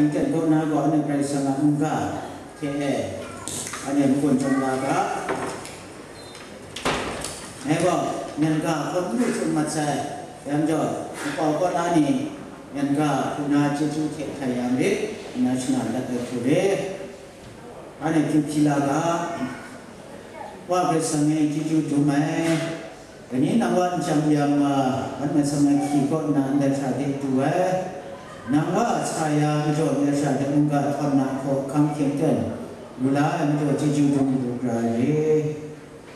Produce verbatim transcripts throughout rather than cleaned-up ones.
Ten kaw na gaw, anhte Karai Kasang a mungga hte e, anhte makun chyawm la ga, ngai gaw myen ga hkawt n lu tsun mat sai, yan jaw, nkau kaw na ni myen ga hku na chyeju hte hkrai ya marit, nna shana dat ai hku re. Anhte kyu hpyi la ga, Wa Karai Kasang e chyeju dum ai. Dai ni nang wa nchyam yam wa, wan masam ai hki kaw nna ndai hta de du ai. Nang wa a sa ya majaw, ndai hta de mungga htawn na hkaw hkang hkying ten lu la ai majaw, chyeju dum lu ra ai re.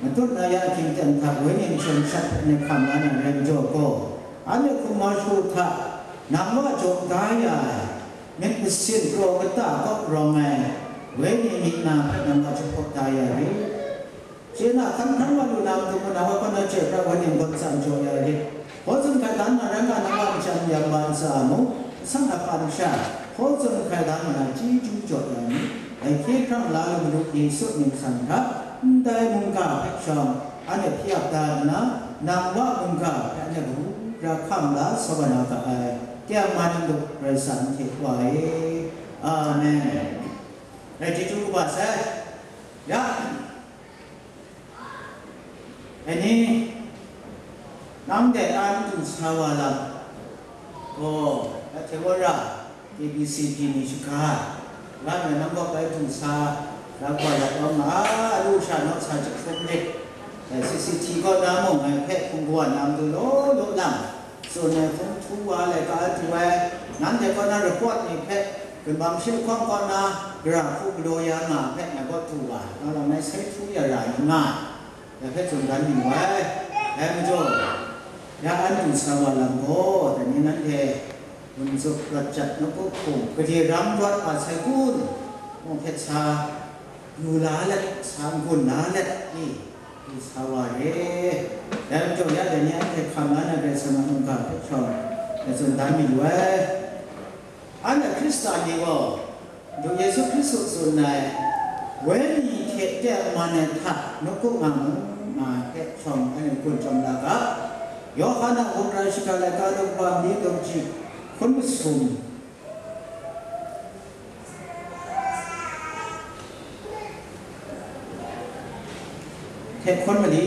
Matut na ya hkying ten hta wenyi nsen shat hpe hkam la na rai majaw gaw, anhte hkum mawshu hta nang wa jaw da ya ai, myit masin kraw kata kaw rawng ai wenyi myit na hpe nang wa jahpaw da ya re. Chye na, hkan hkan wa lu na matu mung, nang wa kaw na chye pra wenyi gawn tsan jaw ya re. Hkaw tsun hkaidan na rai nga, nang wa nchyam yam wa ntsa a mung, asak a pa nsha, hkaw tsun hkaidan na chyeju jaw ya mi, dai hkye hkrang la lu malu Yesu mying san hta, ndai mungga hpe shawng, anhte hpyi ap da nna, nang wa mungga hpe anhte kabu gara hkam la sa wa na ga ai, teng man n duk, Karai Kasang hte Wa e. Amen. Rai chyeju kaba sai. Ya. Ai ni, nang dai an du sa wa lam. Gaw, ya hte wa ra, A B C D ni shaga, la nme nang gaw bai du sa, la gaw la taw nga, a lu sha naw sa jahkrum rit. Dai C C T kaw na mung ngai hpe hpung kawa na matu law law lam. Tsun ai hpung htu wa ai laika du ai, nanhte kaw na report ni hpe, ginbang shi lahkawng kaw na gara hku galaw ya nga ai hpe ngai gaw du wa, nang lam ngai sai htu ya ra n nga ai, dai hpe tsun dan yu ai. Dai majaw, ya an du sa wa lam gaw, dai ni nanhte gun zup rawt jat nawku hpung, gade ram rawt wa sai kun, mung hpe sa, yu la let, sa n-gun la let, i, i sa wa re. Dai majaw ya dai ni anhte hkam la na Karai Kasang a mungga hpe shawng, dai tsun dan mi lu ai. Anhte Hkristan ni gaw, Madu Yesu Hkristu tsun ai, wenyi hte tengman ai hta nawku nga mu, nga ai hpe shawng anhte n-gun chyawm la ga. Yawhan a hkungran shaga laika, daw kaba mali, daw kaji hkun masum, hte hkawn mali,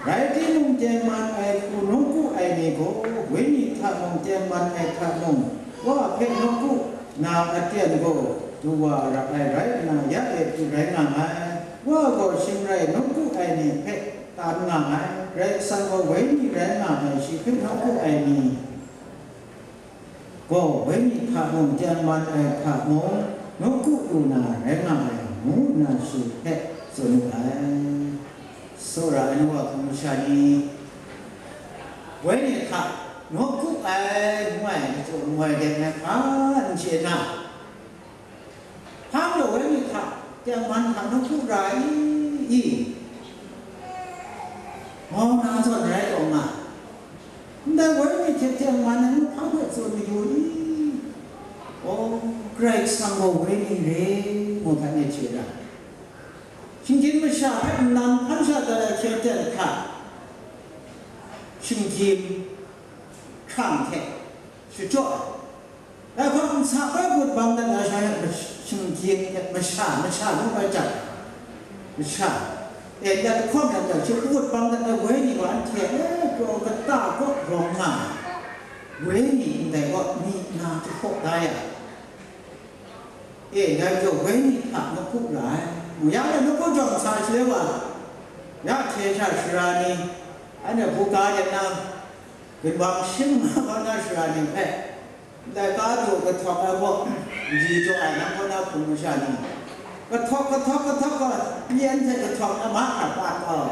rai timung, tengman ai hku nawku ai ni gaw, wenyi hta mung, tengman ai hta mung, Wa hpe nawku na aten gaw du wa ra ai rai nna, ya e pyi rai nga ai. Wa gaw shing rai nawku ai ni hpe tan nga ai, Karai Kasang gaw wenyi rai nga ai, shi hpe nawku ai ni gaw, wenyi hta mung, tengman ai hta mung, nawku lu na rai nga ai, ngu nna shi hpe tsun wu ai. Tsawra ai nu wa hpung masha ni, wenyi hta nawku ai ngu ai, ajaw ngu ai de ngai hpa n chye na, hpa majaw wenyi hta tengman hta nawku ra ai i? Mau na zawn rai taw nga, ndai wenyi hte tengman ai nu hpa hpe tsun mayu i? Aw, Karai Kasang gaw wenyi re, ngu hpe ngai chye ra. Shinggyim masha hpe nnan hpan sha dat ai hkye ten hta, shinggyim hkrang hte shachyaw ai. Dai hpang nsa bai gut bang dat na sha hpe shinggyim hte masha, masha ngu bai jat ai. Masha, e, dat lahkawng yang gaw, shi gut bang dat ai wenyi gaw anhte, e, kraw kata kaw rawng nga ai. Wenyi ndai gaw myi na jahpaw da ya ai. E, dai gaw wenyi hta nawku ra ai. Mu yang e, nawku jawng sa shaloi wa, ya hte sha sara ni, anhte buga de na, ginwang shing na kaw na sara ni hpe, ndai ka du kahtawk ai gaw, n di jaw ai, nang kaw na hpung masha ni, kahtawk, kahtawk, kahtawk gaw, n yan hte kahtawk na mahkra pa gaw,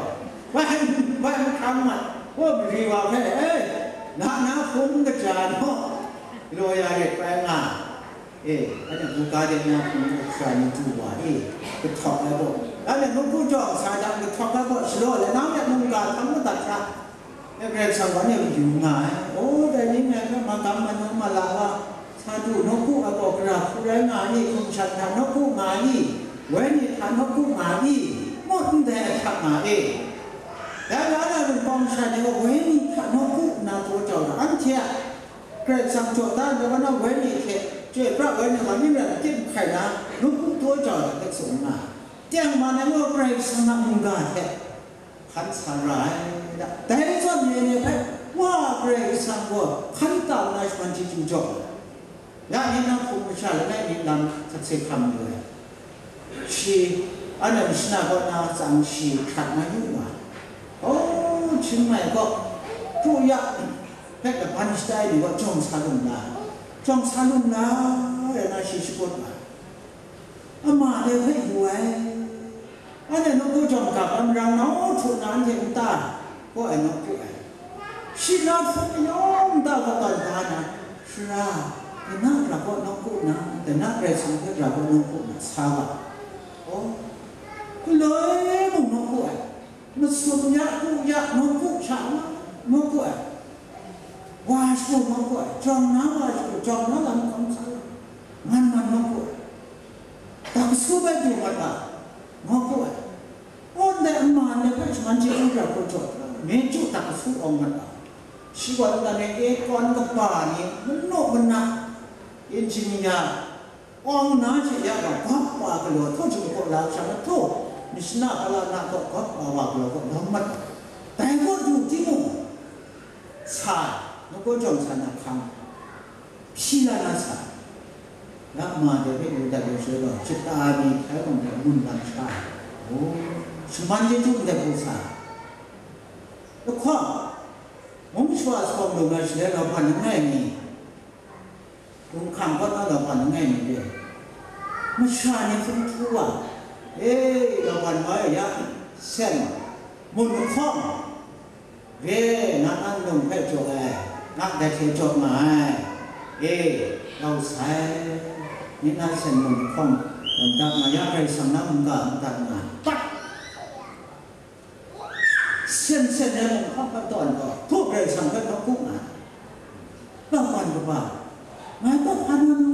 bai, bai mahkang mat, gaw mari wa hpe, e, na, na hpung kaja naw, galaw ya rit bai nga. E, anhte mungga de na hpung hkra ni du wa e, kahtawk ai gaw, anhte munggu jawng sa jang kahtawk ai gaw, shalaw lanau de mungga hkam madat hkra, e, Karai Kasang gaw anhte mayu nga ai. O, dai ni ngai hpe magam manu mala wa, sa du nawku ai gaw, gara hku rai nga i, hkum shan hta nawku nga i, wenyi hta nawku nga i, ngut ndai ahkyak nga e. Dai wa na, ningpawng masha ni gaw wenyi hta nawku nna taw jau ai, anhte a Karai Kasang jaw da ai, dai wa na wenyi hte Chyoi pra ai ni wa myi maren tim hkai na, lungpu taw jau ai hpe tsun nga, teng man ai gaw Karai Kasang a mungga hte hkan sa ra ai da. Dai zawn, nye ni hpe Wa Karai Kasang gaw hkan tam na shaman chyeju jaw ai. Ya ni na hpung masha langai mi lam hkrat se hkam lu ai. Shi, anhte mashana kaw na tsang shi hkrat na yu nga. Oh, Chiang Mai kaw, Pru Ya hpe laban shatai ni kaw jawng sa lu nna, jawng sa lu nna, rai na shi shakut nga. Ama de hpe yu ai. Anhte nawku jawng ga hpa marang nau htu na anhte n ta? Kaw ai nawku ai. Shi na hpung mayawng nta kaw tawn da na, Sara, dana ra kaw nawku na, dana Karai Kasang hpe ra kaw nawku na, sa ga. Oh, galoi mung nawku ai. Masum ya, ku ya, nawku sha na, nawku ai. Wa shagu nawku ai. Jawng na wa shagu, jawng na lam kawng sa ai. Man man nawku ai. Dasu bai du mat ga, nawku ai. Wun dai nma ndai hpe shaman chyeju ra hku jaw, myeju dasu awng mat ga. Shi gaw nta ni e kawn kaba ni, manu mana, engineer, awng na hte ya gaw, gawp wa galaw, htaw jahku hkaw la sha na htaw, mashana kala na gaw, gawp wa wa galaw gaw, lawm mat ga. Dai kaw du timung, sa, nawku jawng sa na hkang. Hpyi la na sa, na ma de hpe yu dat ai shaloi gaw, shata ni htai gaw hte mun lam sha, oh, shaman chyeju ndai hku sa. Lahkawng, mung shawa sawng lu na shaloi, Laban langai mi, Lung hkang kaw na Laban langai mi hpe, masha ni hpung htu wa, e, Laban wa e ya, sen, mun lahkawng, Re, na nang num hpe jaw ai, na dai hte jaw nga ai. E, rau sai, ni na sen mung hkawng, n dat nga, ya Karai Kasang na mungga n dat nga, pat! Sen sen ai mung hkawng hpe tawn gaw, hku Karai Kasang hpe nawku nga ai. Laban kaba, ngai tawhpa na nang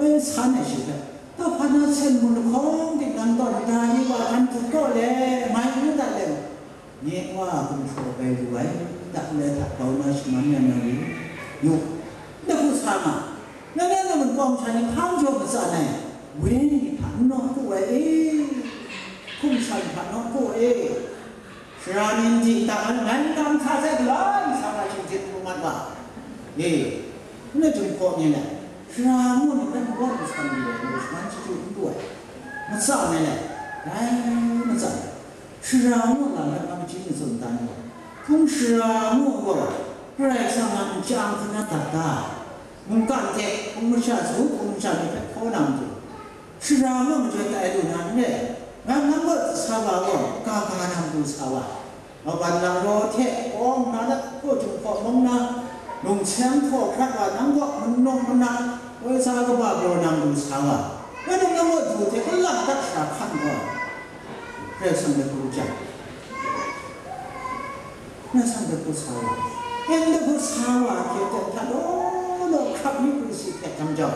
bai san ai shi hpe, tawhpa na sen mung lahkawng ting nang tawn da ni wa hkan hkut kaw le, mai n dat le, nye Wa gumhpraw bai lu ai, tak ndai hta grau na shaman ya na ri, yu, ndai hku sa nga, na na na mung kawng sha ni hkang jaw matsan ai, wenyi hta n nawku ai e, hkum shan hta nawku ai e, sara ni n di n tak ai, ngai n kam hta sai galaw n sa nga shinggyit pru mat wa, e, n na jum hkaw ni le, sara ngu ni hpe n gaw n san lu ai, ngu shaman chyeju n lu ai, matsan ai le, dai matsan ai. Sara ngu lam rai hkam chyeju tsun dan gaw, hpung sara ngu gaw, Karai Kasang a nchyang hpung na dat da, mungkan hte hpung masha su, hpung masha ni hpe hkaw na matu, sara ngu majoi tai lu na n re, ngai nang kaw sa wa gaw, ga ga na matu sa wa, Laban lam raw hte, kawng na dat, hkaw jum hkaw mung na, lung seng hkaw hkrat wa, nang kaw manung mana, woi sa kaba galaw na matu sa wa, ngai nang kaw du hte, kalang dat sara hkan gaw, Karai Kasang de hku jang, Karai Kasang de hku sa wa, en de hku sa wa hte hta law law hkrap mi hku si hte hkam jau,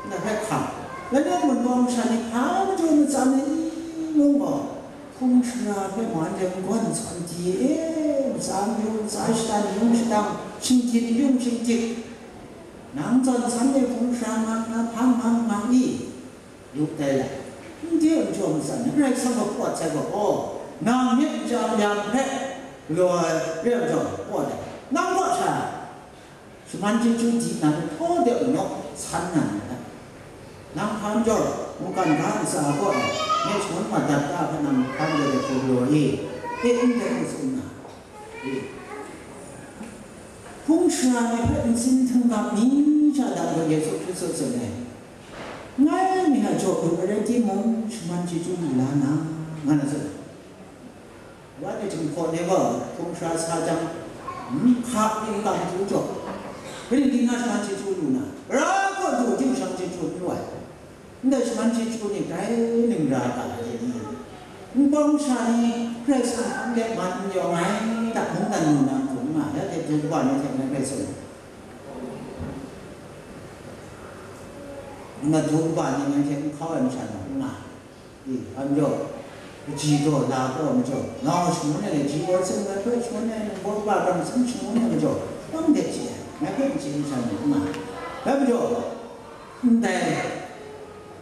na hpe hkam, langai mun bawng sha ni hpa majaw matsan ai i mung gaw, hpung sara hpe mwan de n gawn n sawn di e, matsa myu, matsa shatan, yung shadang, shinggyit yung shinggyit, nang zawn san de hpung sara nga nna hpang hpang nga i? Lup tai la, n de n jaw matsan, Karai Kasang gaw pawt sai gaw, gaw, nang myit n chya yang hpe galaw ai re ai majaw, pawt ai, nang kaw sha, shaman chyeju di na hpe htaw de n nawk san na ni ta? Nang hpa majaw, mungkan ga ntsa kaw ai, nye shangun madat ta hpe nang hpa majaw de hku galaw i? E, n de hku tsun na, e, hpung sara ni hpe ntsin htinggap mi sha dan gaw Yesu Hkristu tsun ai. Ngai mi a jaw lu ai rai timung, shaman chyeju lu la na, nga na tsun ai. Wa ni htum hkaw ni gaw, hpung sara sa jang, hmm, hka ning lam htu jaw, kaning di na shaman chyeju lu na, ra kaw du ting shaman chyeju n lu ai. Ndai shaman chyeju ni grai ning ra ga ai ni, nbawng sha ni Karai Kasang hpang de man n yawng ai, dak mungdan lu na hkum nga, ya de du kaba ni hte ngai hpe tsun. Nna du kaba ni ngai hte n hkau ai masha na n nga. I, hpa majaw, kaji gaw la gaw majaw, ngau shangun ai, ji gaw seng ai hpe shangun ai, nang gaw kaba rang seng shangun ai majaw, tawng de chye ai, ngai hpe n chye ai masha ni n nga. Dai majaw, Ndai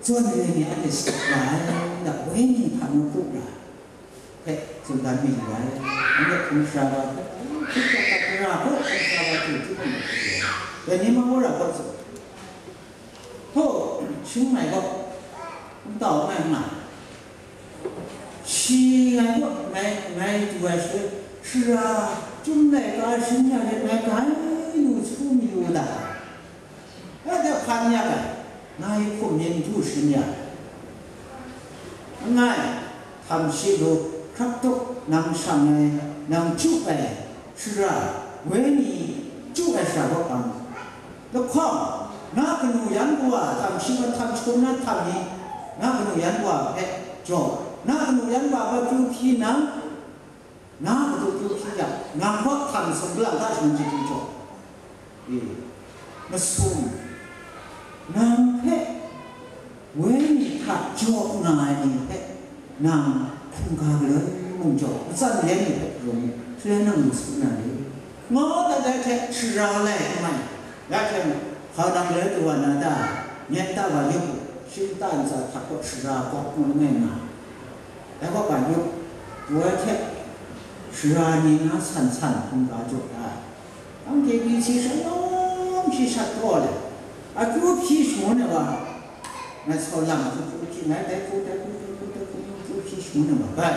zawn re ni anhte shadap nga ai, nda wenyi hta nu kru ra hpe tsun dan mi lu ai. Anhte hpung sara wa hpe, hpung sara hpe, hpung sara wa hpe, dai ni ma wora gaw tsun. Hpaw, shing mai gaw, n tau ai nga. Shi ngai kaw mai, mai du ai shaloi, sara, chyum laika shing ya let ngai kai lu su mi lu da. Ngai hte hpan ya ai, ngai hkum yin du shing ya ai. Ngai, htam shi lu, hkrak tup, nang shang ai, nang chyu ai, sara, wenyi, chyu ai sara kaw pang. Lahkawng, na kanu yan kawa htam shi mat htam shakun na htam ni, na kanu yan kawa hpe jaw, na kanu yan kawa hpe kyu hpyi nang, na matu kyu hpyi yang, nang kaw htam sung galang hta shaman chyeju jaw. E, masum, nang hpe wenyi hta jaw nga ai ni hpe, nang hkungga galoi mung jaw, matsan re ai ni hpe rum, shaloi nang lu su na re. Ngaw dat ai hte shara lai n mai, ya hte mung, hkau nang loi tawa na ta, myen ta wa yup u, shingtan tsa htak kaw shara gawk ngun langai nga, dai kaw ga yup, woi hte shara ni na san san hkungga jaw da ai. Anhte B C shalawm shi shat taw le, akyu hpyi shangun ai wa, ngai sau lam hku hpyi, ngai dai hku, dai hku, dai hku, dai hku, akyu hpyi shangun ai wa bai.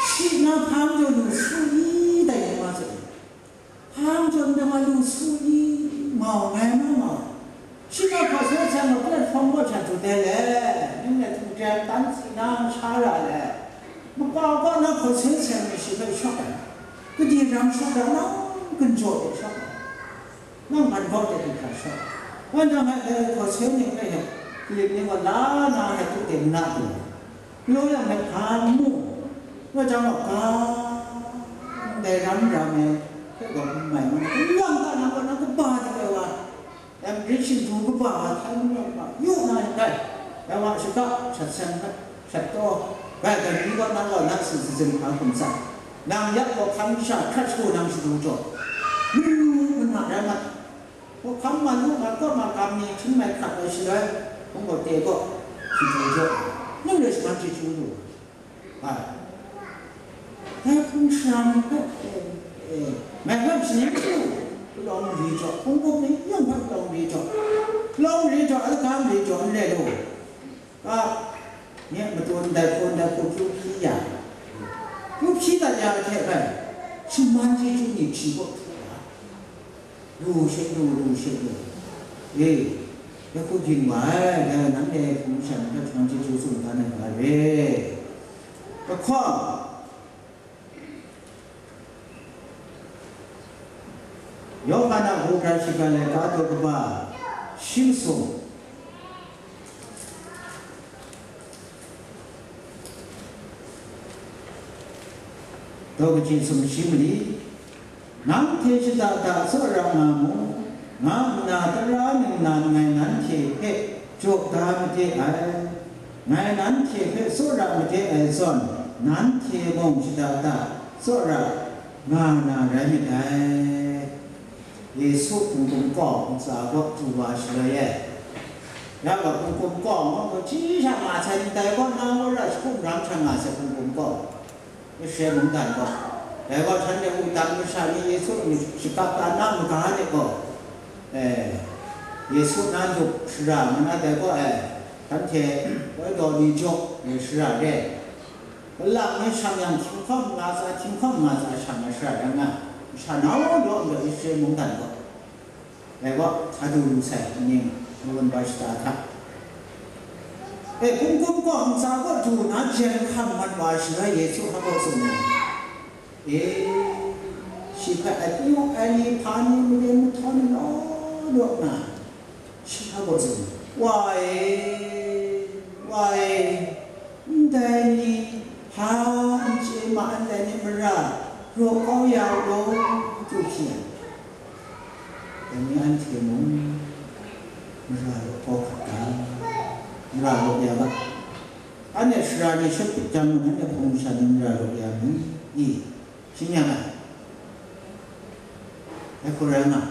Shi na hpang jaw lu su i, dai ni ma tsun. Hpang jaw ndai ma lu su i, mau ngai ma mau. Shi na hpaw sai sai ma platform kaw hta dut ai le, ning le htung teng tan si na n sha ra le, makau kaw na hpaw sai sai mi shi hpe shawk ai, kadi rang shawk ai, nang gun jaw de shawk ai, nang man kaw de du hkra shawk ai, wan nang ai hpaw sai ning hpe hte, Philip ni gaw la na hte tu de n na du ai. Law yang hpe hpa n mu, nga jang gaw ga, ndai ram ram e, hpe gaw n mai ngu, n lam ga nang gaw nang kaba de ai wa, yang rit shindu kaba wa, htai n lam ga, yu na rai, dai wa shaka, shat seng hpe, shat taw, bai, dai ni gaw nang gaw na si si zin hpa hkum tsang, nang yak gaw hkam sha hkrat shagu nang shadu jaw, nu nu na rai mat. Hkam ma lu, ma kaw ma kam ni hpring mai hkap ai shaloi, hpung gaw te gaw, chyeju jaw, nu re shaman chyeju lu ai. Dai hpung sara ni hpe, e, e, mai hpe shaning lu, palawng mari jaw, hpung gup ni yawng hpe palawng mari jaw, palawng mari jaw, alakam mari jaw, n re lu. Ka, nye matu ndai hku ndai hku kyu hpyi ya, kyu hpyi dat ya ai hte bai, shaman chyeju ni hpyi kaw htu ai. Lu she lu, lu she lu. E, ya hku ging wa ai, dai nanhte hpung shan hpe shaman chyeju tsun dan ai ga re. Lahkawng, Yawhan a hkungga shiga laika daw kaba shi masum, daw kaji sumshi mali, nang hte shada da tsawra nga mu, nga nna tara ningnan ngai nanhte hpe jaw da made ai. Ngai nanhte hpe tsawra made ai zawn, nanhte mung shada da tsawra nga na rai myit dai. Yesu hpung gum kawng ntsa kaw du wa shaloi e, ya gaw hpung gum kawng gaw, gaw hti sha nga sai, ndai kaw na wora shakum ram hkran nga sai hpung gum kawng, Israel mungdan gaw. Dai gaw, shanhte wudang masha ni Yesu myit shakap da na maga de gaw, e, Yesu na lup shara nga na dai gaw, e, shanhte koi daw ni jaw, e, shara re. Kalang ni shang yang, hkying hkawm nga tsa, hkying hkawm nga tsa shang ai shara rai nga, masha nau law n rawt Israel mungdan gaw. Dai gaw, sa du lu sai, ning, Roman Barshta hta. E, hpung gum kawng ntsa kaw du na jen hkam mat wa shaloi Yesu hpa gaw tsun ai. E, shi hpe akyu ai ni hpa ni maren mahtawn law law nna, shi hpa gaw tsun ai. Wa e, wa e, ndai ni hpa n chye ma, ndai ni mara raw kau ya u law, du hpyi ai. Dai ni anhte mung mara raw kau hkap ga, mara raw ya ga. Anhte sara ni shut pyi jang, anhte hpung masha ni mara raw ya mi? I, shing ya nga, dai hku rai nga.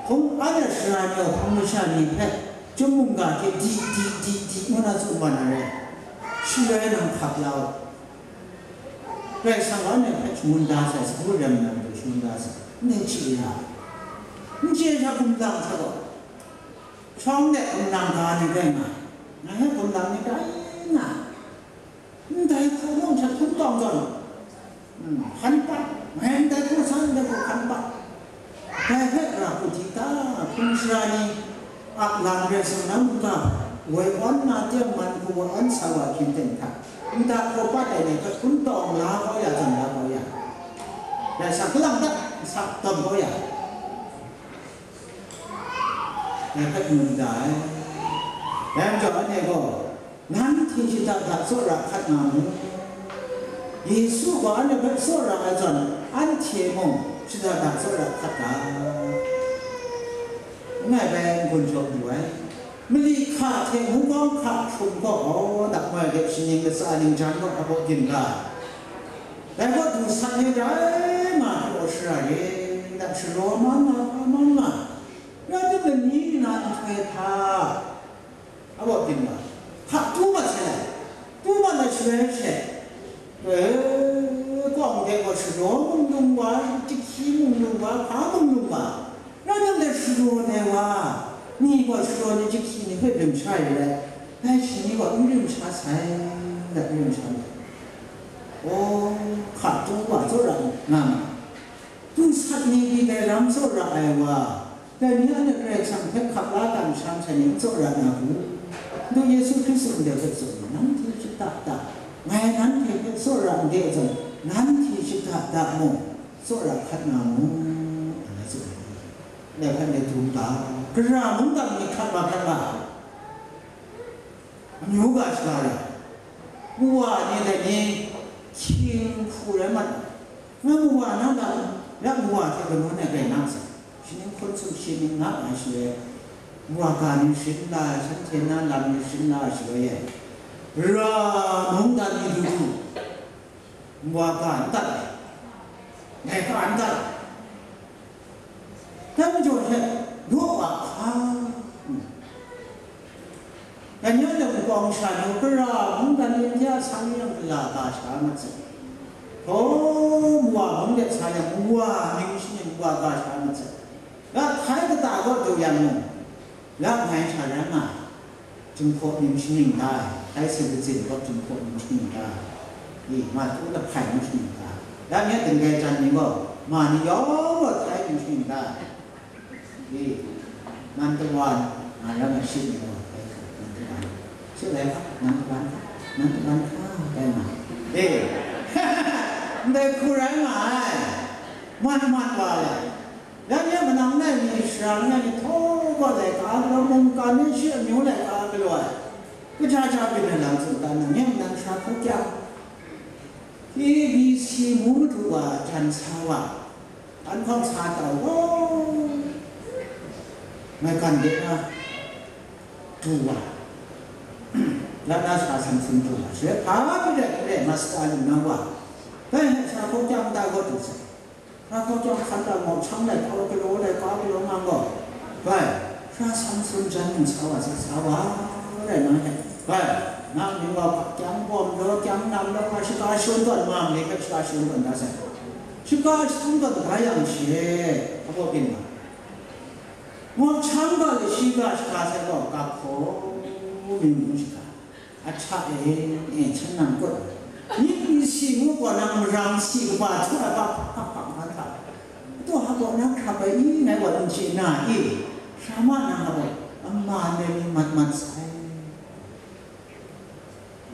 Hpung, anhte sara ni gaw hpung masha ni hpe chyum mungga hte di, di, di, di, ngu na tsun wa na rai. Shaloi nang hkap la u. Karai Kasang gaw anhte hpe shangun da sai, sagu rem na matu shangun da sai, ndai chye ra. N chye sha, gumlang hta gaw, shawng de gumlang ga ni rai nga, ngai hpe gumlang ni rai nga, ndai hku mung hta hkun tawng zawn, hmm, hkan pat, ngai ndai hku san, ndai hku hkan pat. Dai hpe gara hku di ta, hpung sara ni a lam rai sa na, n ga, woi awn na, tengman hku wa awn sa wa hkying ten hta, nta hkaw pat ai ni hpe hkun tawng la kau ya zawn, la kau ya. Dai sa kalang dat, nsa tawn kau ya. Dai hpe mu da ai. Dai majaw, anhte gaw, nanhte shada da tsawra hkat nga mu. Yesu gaw anhte hpe tsawra ai zawn, anhte mung shada da tsawra hkat ga. Langai bai n-gun jaw lu ai. Mali hka hte mungkawng hka hkrum gaw, aw, dakmai de shaning latsa ningjan gaw hpabaw ginra. Dai gaw du sat ni rai nga, hpaw shara ring dat, sharaw mang nga, hpa mang nga, rai tim lani nna nhtoi hpa, a baw tim nga, hka tu mat sai, tu mat na shaloi she, e, kawng de gaw sharaw mung lung wa, jahki mung lung wa, hpa mung lung wa, rai tim dai sharaw ai wa ni gaw sharaw ni jahki ni hpe rim sha yu ai, dai shi ni gaw n rim sha sai, n rim sha ai. Aw, hka tu wa tsawra nga ma, tu sat ni pyi dai lam tsawra ai wa, dai ni a na Karai Kasang hpe hkap la tam sham sai ni n tsawra na u. Ndu Yesu Hkristu ndai hpe tsun, nanhte shada da, ngai nanhte hpe tsawra n de zawn, nanhte shada da mung, tsawra hkat nga mu, ngu tsun ai. Dai hpe ndai dum ga, gara mungdan ni hkrat wa hkrat wa, amyu ga shaga rai, nwa ni dai ni hkying hku rai mat ai, nga nwa na lam, ya nwa hte kanu nai rai na sai, shaning hkun sumshi ning nga ai shaloi, nwa ga ni sharin la ai, shanhte na lam ni sharin la ai shaloi e, gara mungdan ni du du, nwa ga n dat ai, ngai ga n dat ai. Dai majaw hte, naw a hka, dai ni a mungkawng sha ni, gara mungdan ni hte a sang ni yang gala ga sha mat sai. Hkaw, nwa mung de sa yang, nwa mying shaning wa ga sha mat sai. La hkai kata kaw du yang mung, la ngai sha rai nga ai. Jinghpaw mying shaning da ai, Thai sin katsing gaw Jinghpaw mying shaning da ai, i, ma tu lahpai mying shaning da ai, la nye dingrai jan ni gaw, ma ni yawng gaw Thai mying shaning da ai, i, Mandawan, nga ram ai shi ni gaw, Thai sin Mandawan, shi lai hka, Mandawan hka, Mandawan hka, dai nga, i, ndai hku rai nga ai, man man wa ai. Dai ni a manang nai mi, sara nai mi, htaw gaw laika galaw, mungkan ni shi amyu laika galaw ai, kaja ja byin ai lam tsun ta nang, nye manang sara hku kyang, A B C ngu madu wa jan sa wa, an hkawng sa tau gaw, maigan de na du wa, la na sa Samson du wa, shaloi hpa hpyi rai hpyi rai, masta lu na wa, dai hpe sara hku kyang ta gaw du sai. Hkra hkau chyawm hkan ta mawk hkyang laika galaw laika galaw nga gaw, bai, hkra Samson jan ntsa wa sa sa wa rai nna hte, bai, nang mying wa hpa kyang bawm law, kyang nam law, nga shaka shagun tawn, ma mali hpe shaka shagun tawn da sai. Shaka shagun tawn da yang she, abaw byin nga. Mawk hkyang gaw lashi ga shaka sai gaw, ga hkaw mi mung shaka. Ahta e, e, hten nang kut, myit n si ngu gaw, nang marang si kaba htu ai hpa hpa hpa hpa hpa hta, adu hpa gaw nang hkrap ai i, ngai gaw n chye na i, hkra ma nang gaw, ama ndai ni mat mat sai.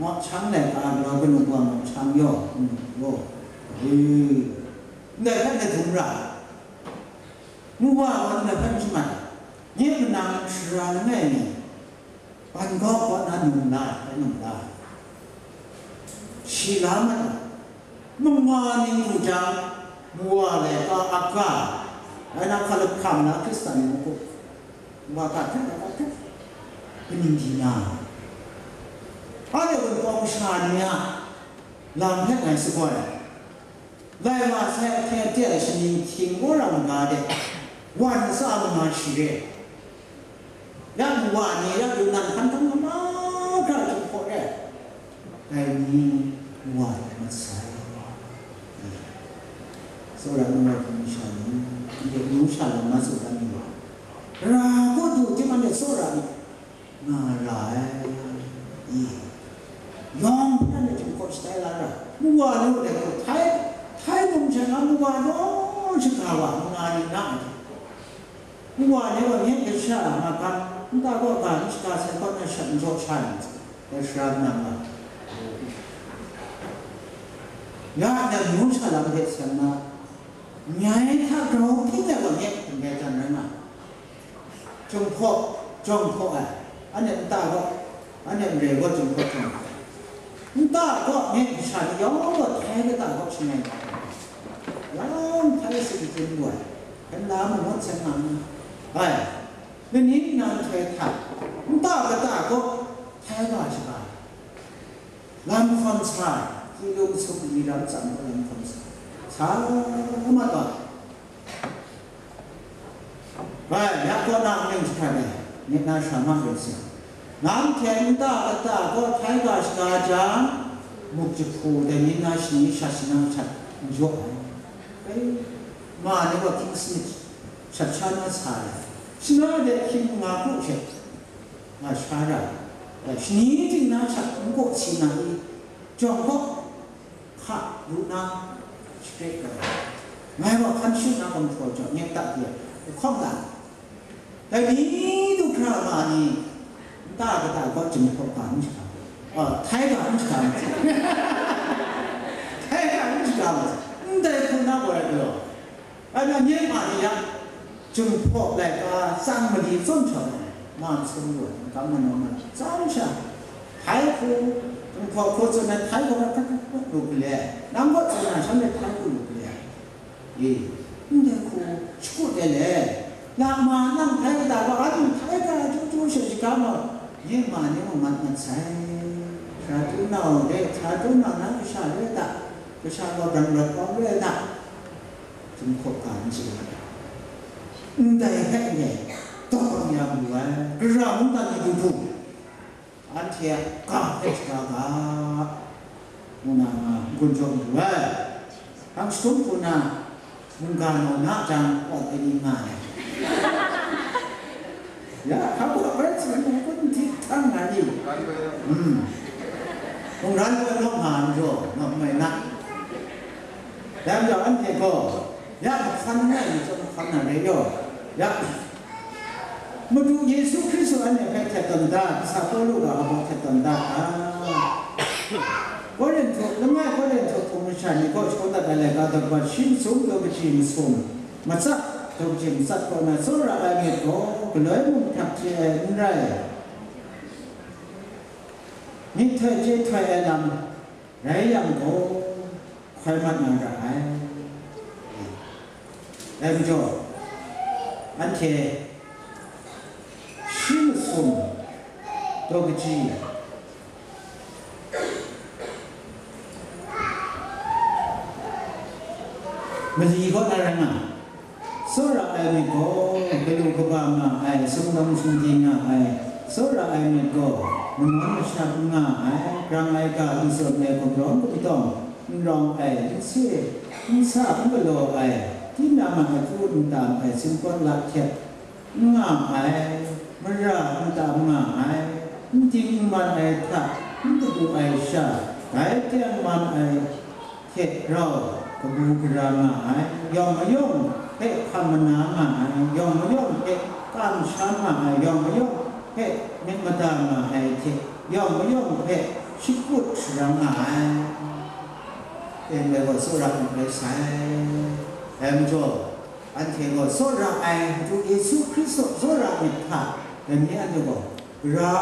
Mawk hkyang laika galaw kanu wa mawk hkyang yaw, kanu yaw, e, ndai hpe na dum ra ai. Ngu wa gaw ndai hpe n shamat ai. Nye manang sara langai mi, ban gaw kaw na num la ai, num la ai. Shi la mat ai. Manga ning du jang, ngu wa laika a ga, rai na hkalup hkam na Hkristan ni mung hku, ngu wa ga hte, ga hte, kaning di na ai. Anhte wunpawng masha ni a lam hpe ngai sakoi ai. Lai wa sai, ahkyen aten ai shaning hkying wora maga de, Wa ni tsa manga shi re. Ya wa ni ya yu nan hkan hkan mama hkra Jinghpaw re. Dai ni wa ni mat sai. Tsawra nu wa hpung sha ni, ndai nu sha lam na tsun dan ni wa. Ra kaw du tim anhte tsawra ni. Nga ra ai, i, yawng hpe na Jinghpaw shatai la ra, Ngu wa nu let htai, htai mung hte nga Ngu wa naw shaga wa, nga ni na ai hte, Ngu wa ni wa nye kasha nga kan, nta kaw ga n shaga sai kaw na shat n jaw sha ai, dai sara nang nga. Ya na myu sha lam hte seng na, nyai hta grau hpyi ai wa nye n rai jan rai nga. Jinghpaw, jawng hpaw ai, anhte nta gaw, anhte nre gaw Jinghpaw jawng hpaw ai. Nta gaw nye masha ni yawng gaw htai kata gaw shangai wa ai. Yawng htai sutdin lu ai, hkyen la mangut hten nga ai. Lani nnan htoi hta, nta kata gaw htai ga shaga ai. Lam hkawn sa ai, kilum sumri lam tsam gaw lam hkawn sa ai. Sa mat wa ai. Bai, ya kaw na ning jahkrat ai, myit na sha ma rai sa. Nang hte nta kata kaw htai ga shaga jang, muk jahpu dai myit na shani shat shanang htat n jaw ai. Bai, ma ni gaw King Smith shat sha na sa ai. Shana de hkying nga hku hte nga sha ra ai. Shani ting na htat n kaw si na i, jawng gaw, hka lu na, shakre ai. Ngai gaw hkan shu na gumhpraw jaw nyet ta de, hkawm la. Dai ni du hkra ma ni, nta kata gaw Jinghpaw ga n shaga, a, htai ga n shaga ma, htai ga n shaga ma, ndai hku na gaw rai galaw. Anhte nye ma ni ya, Jinghpaw laika tsang mali tsun htaw na, ma masum lu ai, magam manaw ma, tsang sha, htai hku, Jinghpaw hku tsun ai, htai hku na hkrat hkrat hkrat lu gale ai, nang kaw tsun na, shanhte htai hku lu gale ai. E, ndai hku, shakut ai le, lak ma nang htai kata gaw, anhte htai ga chyu chyu she shaga ma, nye ma ni mung mat mat sai. Sara du nau re, sara du nau na kasha re ta, kasha gaw bran rawt kau re ta. Jinghpaw ga n chye ai. Ndai hpe e, dawng ya mu ai, gara mungdan ni du du, anhte a ga hpe shaga ga, ngu na nga n-gun jaw n du ai. Hpang jahtum hku na, mungga nau na jang, pawt ai ni nga ai. Ya, hpa bai tsun, n-gun hti htang nga ni. Hmm. Mungran gaw naw nga n jaw, naw mai na. Dai majaw anhte gaw, ya mahkan n rai ni chyawm hkan na re yaw, ya, Madu Yesu Hkristu anhte hpe htet tawn da, kasa Pawlu ga hpa htet tawn da, a, Korinhtu, langai Korinhtu hpung masha ni kaw shagun dat ai laika daw bat shi masum daw kaji masum, matsat daw kaji matsat kaw na tsawra ai myit gaw, galoi mung htak chye ai n rai, myit htoi chye htoi ai lam, rai yang gaw, hkoi mat na ra ai. Dai majaw, anhte shi masum daw kaji, mali kaw na rai nga, Tsawra ai myit gaw, galu kaba nga ai, sumlawm sumdi nga ai, tsawra ai myit gaw, manawn masham n nga ai, grang ai ga n tsun ai, gumrawng gumtawng n rawng ai, n se, n sa, n galaw ai, tinang a akyu n tam ai, singkawt la hkyet n nga ai, mara n tam nga ai, n ding n man ai hta, n kadu ai sha, bai teng man ai, hte rau kabu gara nga ai, yawng mayawng hpe hkam mana nga ai, yawng mayawng hpe kamsham nga ai, yawng mayawng hpe myit mada nga ai hte, yawng mayawng hpe shakut sharang nga ai. Teng ai gaw tsawra myit rai sai. Dai majaw, anhte gaw tsawra ai Madu Yesu Hkristu tsawra myit hta, dai ni anhte gaw gara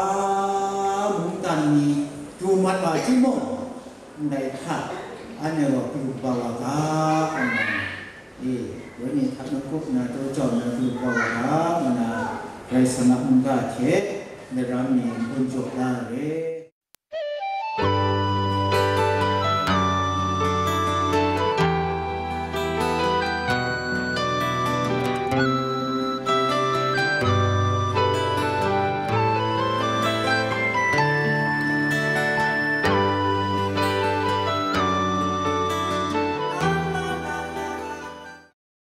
mungdan ni du mat wa timung, ndai hta, anhte gaw kalu kaba wa ga, nna, e, wenyi hta mungkup nna, daw jau nna, kalu kaba wa ga, nna, Karai Kasang a mungga hte, daram ni n-gun jaw la re.